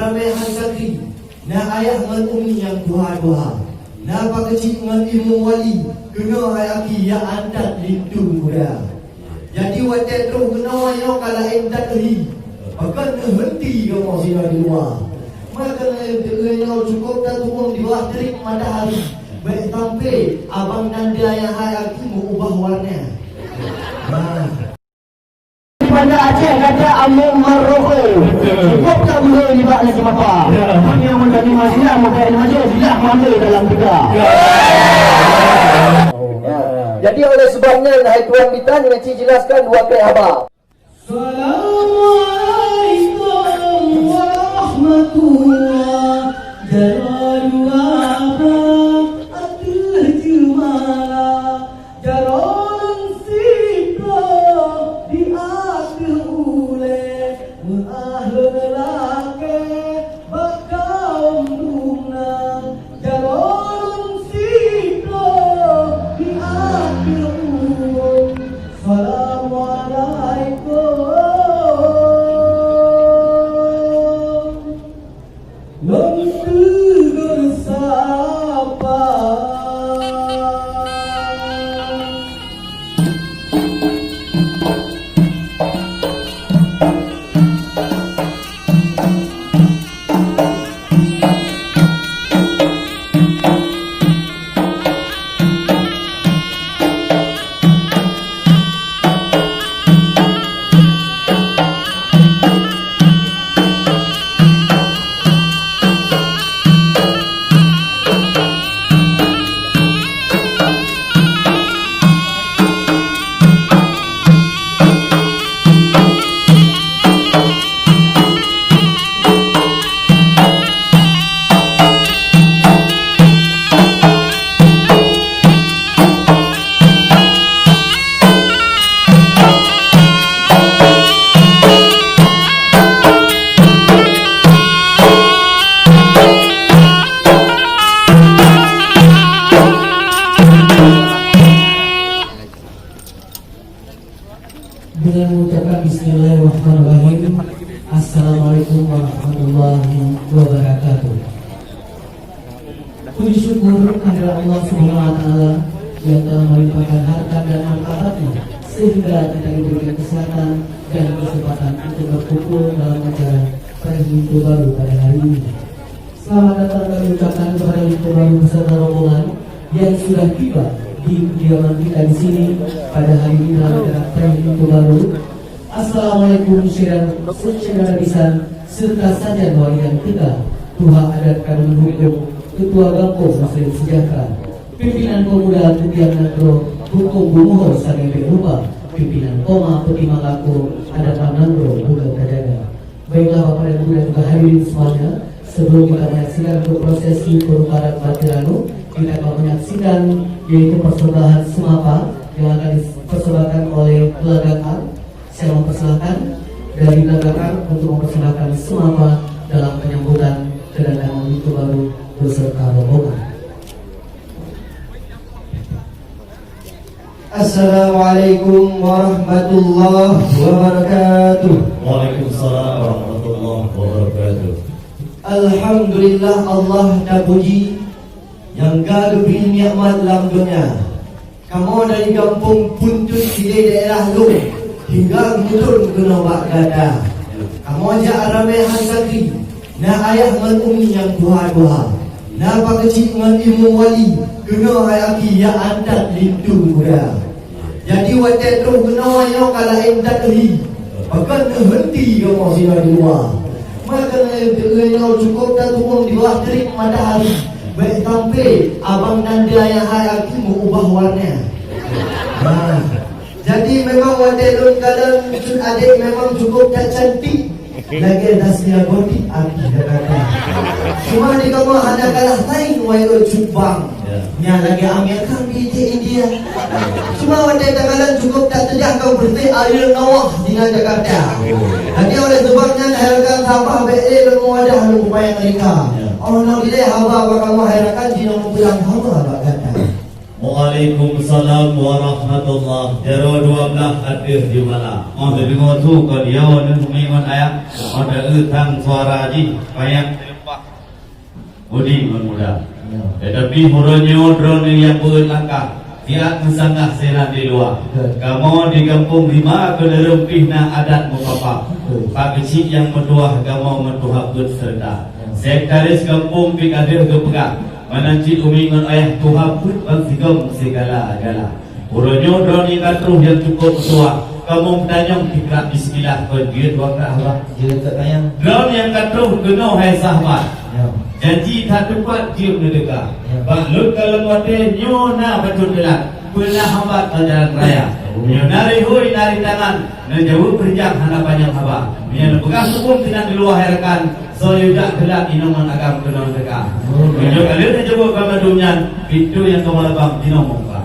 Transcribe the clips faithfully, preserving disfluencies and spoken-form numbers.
Ramé han sakri, na ayah ngon umi nyang tuha-tuha, na pakeucik ngon imeum wali, keunoe hai aki ya antat linto muda. Jadi watée troh keunoe nyoe ka laén that hi, pakon neuheunti kamoe sinoe di luwa. Maka nyoe teuka nyoe cukup tatuwong di bawah terik matahari, bék sampai abang nanda nyang hai aki meuubah warna. Nah. Banda Aceh gata amueng maroko. Cukup tak boleh nibak lagi mapa. Kami yang mendani majilah, maka majilah, silah mandi dalam tiga. Ya. Jadi oleh sebab nyan, hai Tuan Bitan, ngaci jelaskan dua kali haba. Assalamualaikum warahmatullah. Jaroe dua ba ateueh jeumala. Jaroe lôn siploh di ateueh ulée, meuah lôn lakée bak kawöm dum na. Jaroe lôn siploh di ateueh ulée. Assalamualaikum. Lôn teugor sapa. Dengan mengucapkan bismillahirrahmanirrahim. Assalamualaikum warahmatullahi wabarakatuh. Puji syukur kehadirat Allah Subhanahu wa Taala yang telah melimpahkan harta dan martabatnya sehingga kita diberikan kesehatan dan kesempatan untuk berkumpul dalam acara Preh Linto Baru pada hari ini. Selamat datang kami ucapkan kepada Linto Baru beserta rombongan yang sudah tiba di kediaman kita di sini pada hari ini dalam acara Preh Linto Baru. Assalamualaikum syedara, syedara bisan serta sajan wali nyang teuka, tuha adat kareuna huköm, ketua gampông Muslim Sejahtera, pimpinan pemuda Kupiang Nanggroe, huköm Bumuho sagai bék lupa, pimpinan Poma Peutimang Lakoe, adat lam nanggroe buka tajaga. Baiklah Bapak dan Ibu dan juga hadirin semuanya, sebelum kita menyaksikan untuk prosesi penukaran batiranu, kita akan menyaksikan yaitu persembahan semapa yang akan dipersembahkan oleh Pelagak Ang. Saya mempersilakan dari Pelagak Ang untuk mempersembahkan semapa dalam penyambutan kedatangan linto baru beserta rombongan. Assalamualaikum warahmatullahi wabarakatuh. Waalaikumsalam warahmatullahi wabarakatuh. Alhamdulillah, Allah tapuji nyang ka geubri nikmat lam donya. Kamoe dari gampông Puntut Sideh daerah Lhôk hingga geumeutrôn keunoe bak gata. Kamoe jak ramé han sakri. Na ayah ngon umi nyang tuha-tuha, na pakeucik ngon imeum wali, keunoe hai aki ya antat linto muda. Jadi watée troh keunoe nyoe ka laén that hi, pakon neuheunti kamoe sinoe di luwa. Maka nyoe teuka nyoe cukup tatuwong di bawah terik matahari, bék sampai abang nanda nyang hai aki meuubah warna. Nah, jadi memang watée lôn kalon cut adék memang cukup that cantik. Lagée Zasya Gotik api Jakarta. Cuma di kamoe hana kalah saing wahai cut bang. Ya. Nya lagée Amir Khan di India. Cuma watée takalon cukup that teudah kau beureuti air nawah di Jakarta. Oh. Jadi oleh sebab nyan hai rakan sahabat bék lé lôn meuwadah lôn bak Amerika. Ya. Oh, nang dilée haba bak kamoe hai rakan jinoe meupulang haba bak gata. Waalaikumsalam warahmatullah. Jaroe dua belas ateueh jeumala. Oh, teudeungoe su kon yo neuh umi ngon ayah. Oh, teu-eu thang suara jih payah teuleupah. Udi ngon muda. Ya. Tetapi uroe nyoe droeneuh nyang beuet langkah, siat meusanggah sinan di luwa. Betul. Kamoe di gampông Rima keuneureum pih na adat meupapa. Betul. Pak Keuchik nyang meutuah kamoe meutuha peuet seureuta. Ya. Sekretaris gampông pih ka deuh geupeugah, meunan cit umi ngon ayah tuha peuet ban sigom sigala-gala. Uroe nyoe droeneuh ka troh nyang cukôp meutuah, kamoe meutanyong tikrak bismillah kon jeuet dua krak haba. Jeuet keu tanyong. Droeneuh nyang ka troh keunoe hai sahabat. Ya. Janji that teupat jeuet neuteuka. Ya. Bak lôn kalon watée nyoe na bacut teulat, peue na hambat bak jalan raya. Oh. Nyoe na rihôi na ritangan, neujaweueb beurijang hana panyang haba. Meunyoe neupeugah sukon sinan di luwa hai rakan, soe yue jak teulat inong ngon agam keunoe teuka. Oh. Meunyoe ka lheueh neujaweueb banmandum nyan, pintoe nyang kamoe labang jinoe meubuka.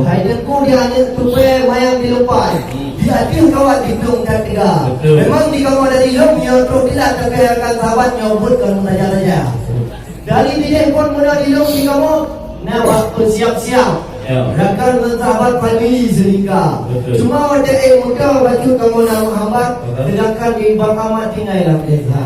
Hai Teungku, di aneuk tupée mayang dileupah. Di ateueh kawat ditong that teuga. Betul. Memang di kamoe dari lom nyoe troh teulat, tapi rakan sahabat nyoe buet kon saja-saja. Dari dijeh phon meunan di lom di kamoe na bak peusiap-siap. Ya. Rakan ngon sahabat famili seulingka. Betul. Cuma watée ék muda bacut kamoe na meuhambat, betul, sedangkan di Bang Amat tinggai lam desa.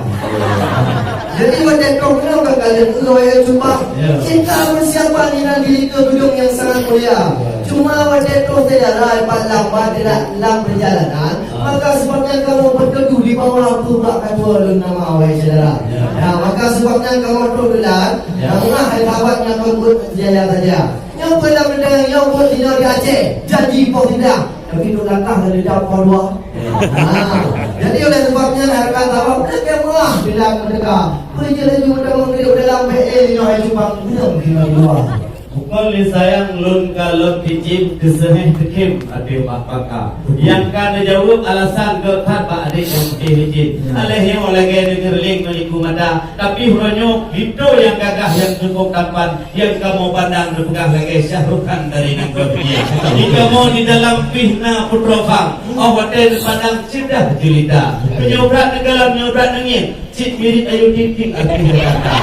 Jadi watée troh meunoe ka kalon uroe cuba. Ya. Cinta persiapan inan di lika gedong nyang sangat mulia. Ya. Cuma watée troh syedara pat lambat lam perjalanan, ah, maka sebab nyan kamoe beuteuduh di bawah peubak katua lôn nama, wahai syedara. Ya. Ya, maka sebab nyan kamoe troh teulat, ya, na ulah hai sahabat nyang kon buet jaya saja. Nyoe peue lam reudang, nyoe buet jinoe di Aceh, janji poh sidang. Tapi dua langkah dari dap poh dua. Ha. Jadi oleh sebab nyan, rakan sahabat, lagée meuah bilang meudeka. Peue jeuet laju meutamong keuneuk dalam B E nyoe hai cubang gulong di luwa. Bukon lé sayang lôn ka lôn cicém, keuseuhéh teukhém ateueh bak paka. Nyang ka neujaweueb alasan geuh that bak adék nyang putéh licén. Ya. Aléh nyoe lagée neugeureuléng ngon iku mata, tapi uroe nyoe pintoe nyang gagah nyang cukôp tampan. Nyang kamoe pandang neupeugah lagée Shah Rukh Khan dari nanggroe dunia. Di kamoe di dalam pih na putroe bang. Oh watée neupandang ceudah jelita. Meunyoe brat neugalon, meunyoe brat neungieng, cit mirip Ayu Ting Ting artis Jakarta.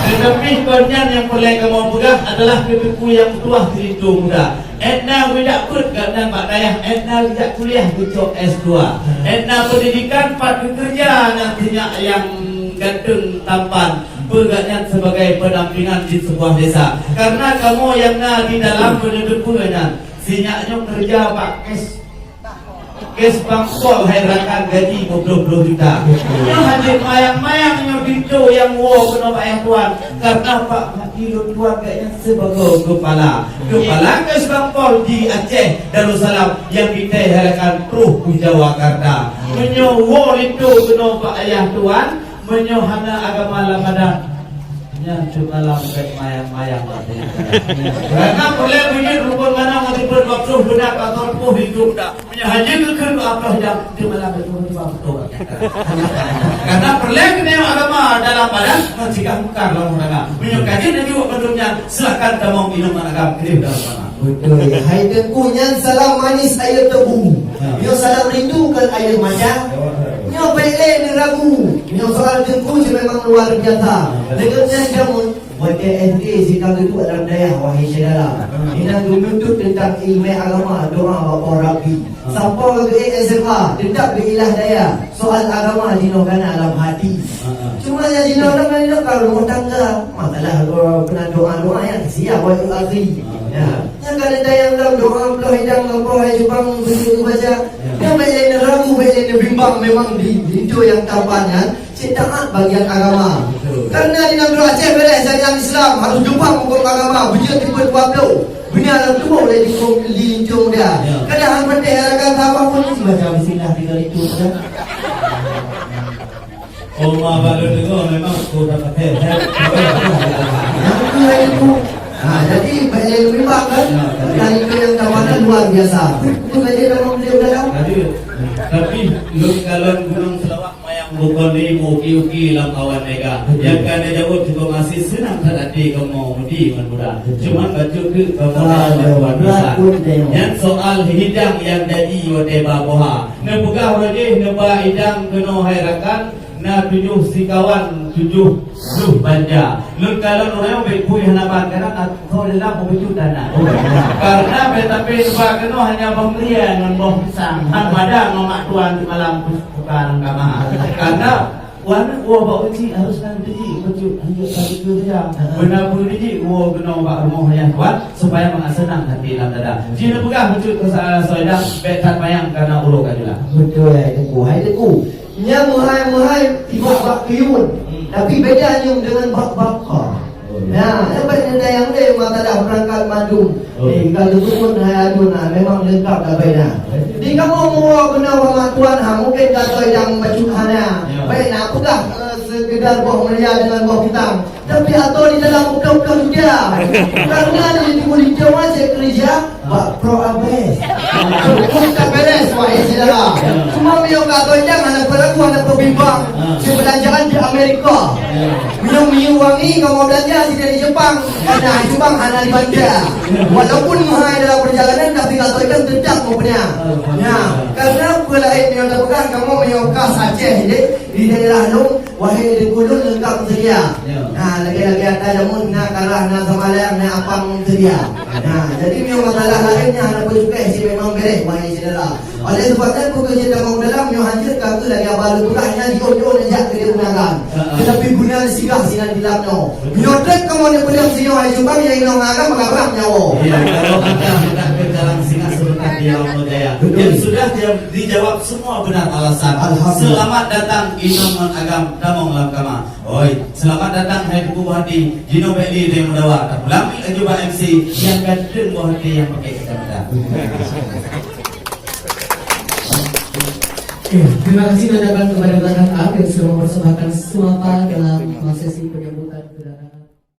Tetapi kon nyan nyang peureulée kamoe peugah adalah keu Teungku nyang meutuah keu linto muda. Edna geujak peuet gobnyan bak dayah, Edna geujak kuliah geucok S dua. Edna pendidikan pat geukeureuja ngon sinyak nyang ganteng tampan. Peugah nyan sebagai pendampingan di sebuah desa. Karena kamoe nyang na di dalam peuneuteupeu nyan, sinyak nyoe keureuja bak kes, kes Bank Pol hai rakan gaji dua puluh puluh juta. Nyoe hana mayang-mayang nyoe pintoe nyang woe keunoe bak ayah tuan. Karena Pak Maki lôn tuan gobnyan sebagai kepala. Kepala kes Bank Pol di Aceh Darussalam nyang geutem hai rakan troh u Jawakarta. Meunyoe woe linto keunoe bak ayah tuan, meunyoe hana agama lam adat, nyan cuma lam bék mayang-mayang. Karena peureulée beujeuet rukon manong ngon ribot waktu beuna ka thôn peuh hidup dah. Meunyoe hana geukheun dua ploh jam, di malam itu tiba betul. Karena peureulée keuneuk agama dalam adat, ngon cegah mungkar lam agama. Meunyoe ka jeuet laju bandum nyan, silahkan tamong ileumèe agam keudeh dalam agama. Betul. Hai Teungku, nyan salam manis air tebu. Ha. Nyoe salam rindu kan air mata. Nyoe bék lé neuragu. Nyoe soal Teungku cit memang luar biasa. Ha. Deungon nyan jameun, watée S D jih ka geuduek lam dayah, wahai syedara. Ha. Inan geununtut teuntang ileumèe agama, doa bak Po Rabbi. Ha. Sampoe ka geuék S M A, teutap geuilah daya. Soal agama jinoe ka na lam hati. Ha, ha. Cuma nyang jinoe lam, jinoe ka rumoh tangga. Masalah, eh, keunan doa-doa nyang siap buat akhi. Ha. Ya. Nyang ka neutanyong lom doa, ploh idang, lampôh hai cubang, beujeuet geubaca. Ya. Nyang bék lé neuragu, bék lé neubimbang, memang di linto nyang tampan nyan cit taat bagian agama. Betul. Karena di nanggroe Aceh bèrèh syariat Islam, harus geupaham hukôm agama, beujeuet tipe dua ploh. Beuna lam tuboh lé linto, linto muda. Ya. Kadang hana patéh rakan sahabat pun baca bismillah tiga linto muda. Oh, ma baru dengar memang aku dah pakai. Yang tu hari tu. Ha, jadi banyak yang memang kan? Ya, tadi. Tadi tu yang kawanan luar biasa. Tu saja dalam beliau dalam. Tadi, tapi lôn kalon gunong selawat mayang bukon ni uki-uki lam awan mega. Betul. Yang kan dia jawab juga masih senang tak hati kamu mudi ngon muda. Betul. Cuman bacut tu kamu Ah, dah ya, buat berat besar. Pun dia. Yang soal hidang yang jadi watée ba boha. Neupeugah lagée neuba idang keunoe hai rakan, Na tujoh sikawan, tujoh blueh banja. Lôn kalon ureueng bèk pui hana ban, kadang atau dalam beujeuet dana. Karena bèk tapé neuba keunoe hanya boh meuria ngon boh pisang. Han pada ngon mak tuan di malam buka lam kama. Karena wan woe bak uci harus ngan teuji beujeuet hanjeuet ka teukeureuja. Beuna pun teuji woe keunoe bak rumoh ayah tuan supaya mangat seunang hati lam dada. Ji neupeugah beujeuet keu sa-, soe dah bèk that mayang karena uroe ka jeulaih. Beutôi, hai Teungku. Hai Teungku. Nyan meuhai-meuhai tibak bak keuyon, tapi beda nyoe deungon bak baka. Nah, nyan bak neutanyong lé masalah peurangkat mandum. Eh, ka geuteupeue hai Adun, nah, memang leungkap dah beda. Di kamoe meuwoe beuna bak mak tuan, ha, mungken gasoe nyang bacut hana. Baik, nak peugah, eh, sekedar boh meuria deungon boh pisang. Tapi atau di dalam bukan-bukan muda. Karena di Timur Hijau aja kerja bak pro abes. Bukan beres wahai saudara. Cuma beliau kata jangan ada peragu, ada pembimbang. Perbelanjaan di Amerika. Minum minyak wangi kamu belanja di dari Jepang. Karena Jepang hana di Banjar. Walaupun mahal dalam perjalanan tapi kata ikan tetap mau punya. Ya, karena pelain yang terpegang kamu minyak kas Aceh di, di daerah Lung. Wahé di ulôn leungkap seudia. Ya. Nah, lagèe-lagèe ata jameun na karah, na samalang, na apam seudia. Nah, jadi meunyoe masalah laén nyan hana peucukèh si memang bèrèh, wahé syedara. Oleh sebab nyan, peue keuh jeuet tamong dalam nyoe hanjeuet ka keuh lagèe abah lôn peugah nyan jiôh-jiôh neujak keu dia undangan. Heeh. Tetapi guna sigah sinan dilap nyoe. Betul. Nyoe trép kamoe neupeudong sinyoe hai Jubang nyang inong agam meugabrak nyawa. Iya, kalau agam tak ke dalam singa sebentar di Laut Jaya. Betul. Yang sudah dia dijawab semua benar alasan. Alhamdulillah. Selamat datang inong ngon agam tamong lam kama. Oi, selamat datang hai Teungku Boh Hati. Jinoe bèk lé teuh meudawa. Tapulang laju bak M C nyang ganteng Boh Hati nyang pakai kacamata. Oke, terima kasih ucapkan kepada Ustaz Am yang sudah mempersembahkan suapa dalam sesi penyambutan kedatangan.